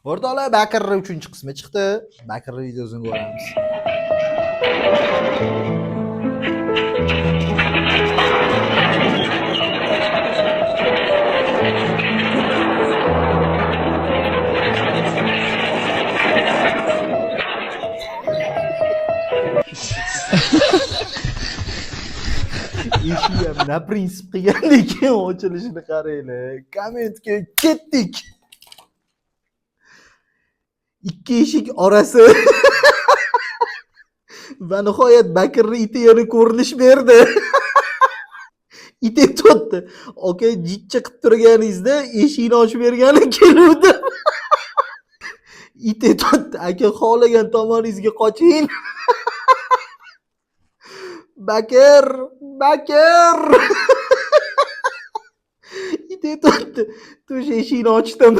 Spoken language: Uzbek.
O'rtoqlar, Bakirni 3-qismi chiqdi. Bakirni videosini ko'ramiz. Eshik ham na prinsip qilgan, lekin ochilishini qaranglar. Kommentga ketdik. Ikki eshik orasi. Va nihoyat Bakirni iti yana ko'rinish berdi. It aytyapti. Aka, jitcha qilib turganingizda eshikni ochib bergani keluvdi. It aytyapti, aka xohlagan tomoningizga qoching. Bakir, Bakir. It aytyapti, to'sha eshikni ochdim.